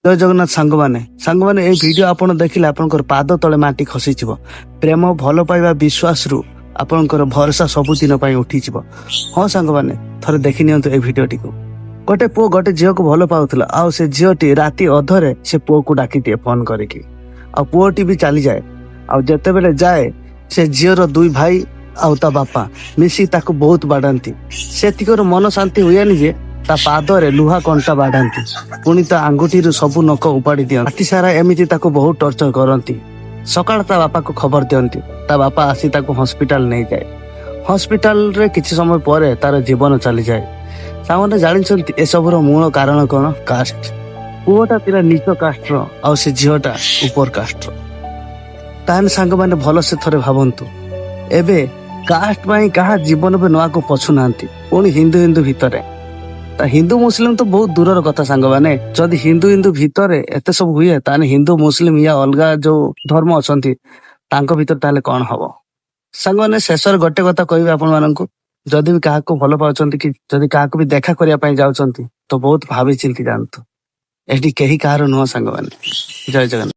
ଜୟ ଜଗନ୍ନାଥ ସାଙ୍ଗମାନେ। ସାଙ୍ଗମାନେ, ଏଇ ଭିଡିଓ ଆପଣ ଦେଖିଲେ ଆପଣଙ୍କର ପାଦ ତଳେ ମାଟି ଖସିଯିବ। ପ୍ରେମ, ଭଲ ପାଇବା, ବିଶ୍ୱାସରୁ ଆପଣଙ୍କର ଭରସା ସବୁଦିନ ପାଇଁ ଉଠିଯିବ। ହଁ ସାଙ୍ଗମାନେ, ଥରେ ଦେଖି ନିଅନ୍ତୁ ଏଇ ଭିଡିଓଟିକୁ। ଗୋଟେ ପୁଅ ଗୋଟେ ଝିଅକୁ ଭଲ ପାଉଥିଲା ଆଉ ସେ ଝିଅଟି ରାତି ଅଧରେ ସେ ପୁଅକୁ ଡାକିଦିଏ ଫୋନ କରିକି ଆଉ ପୁଅଟି ବି ଚାଲିଯାଏ। ଆଉ ଯେତେବେଳେ ଯାଏ, ସେ ଝିଅର ଦୁଇ ଭାଇ ଆଉ ତା ବାପା ମିଶି ତାକୁ ବହୁତ ବାଡାନ୍ତି। ସେତିକର ମନ ଶାନ୍ତି ହୁଏନି ଯେ ତା ପାଦରେ ଲୁହା କଣ୍ଟା ବାଡାନ୍ତି, ପୁଣି ତା ଆଙ୍ଗୁଠିରୁ ସବୁ ନଖ ଉପାଡି ଦିଅନ୍ତି। ରାତି ସାରା ଏମିତି ତାକୁ ବହୁତ ଟର୍ଚର କରନ୍ତି। ସକାଳ ତା ବାପାକୁ ଖବର ଦିଅନ୍ତି। ତା ବାପା ଆସି ତାକୁ ହସ୍ପିଟାଲ ନେଇଯାଏ। ହସ୍ପିଟାଲରେ କିଛି ସମୟ ପରେ ତାର ଜୀବନ ଚାଲିଯାଏ। ସାଙ୍ଗମାନେ, ଜାଣିଛନ୍ତି ଏସବୁର ମୂଳ କାରଣ କଣ? କାଷ୍ଟ। ପୁଅଟା ଥିଲା ନିଚ କାଷ୍ଟର ଆଉ ସେ ଝିଅଟା ଉପର କାଷ୍ଟର। ତାହେଲେ ସାଙ୍ଗମାନେ, ଭଲସେ ଥରେ ଭାବନ୍ତୁ, ଏବେ କାଷ୍ଟ ପାଇଁ କାହା ଜୀବନ ବି ନବାକୁ ପଛୁନାହାନ୍ତି। ପୁଣି ହିନ୍ଦୁ ହିନ୍ଦୁ ଭିତରେ ତା ହିନ୍ଦୁ ମୁସଲିମ ତ ବହୁତ ଦୂରର କଥା। ସାଙ୍ଗମାନେ, ଯଦି ହିନ୍ଦୁ ହିନ୍ଦୁ ଭିତରେ ଏତେ ସବୁ ହୁଏ, ତାହେଲେ ହିନ୍ଦୁ ମୁସଲିମ ୟା ଅଲଗା ଯୋଉ ଧର୍ମ ଅଛନ୍ତି, ତାଙ୍କ ଭିତରେ ତାହେଲେ କଣ ହବ? ସାଙ୍ଗମାନେ, ଶେଷରେ ଗୋଟେ କଥା କହିବି ଆପଣ ମାନଙ୍କୁ, ଯଦି ବି କାହାକୁ ଭଲ ପାଉଛନ୍ତି କି ଯଦି କାହାକୁ ବି ଦେଖା କରିବା ପାଇଁ ଯାଉଛନ୍ତି, ତ ବହୁତ ଭାବି ଚିନ୍ତି ଯାଆନ୍ତୁ। ଏଠି କେହି କାହାର ନୁହଁ ସାଙ୍ଗମାନେ। ଜୟ ଜଗନ୍ନାଥ।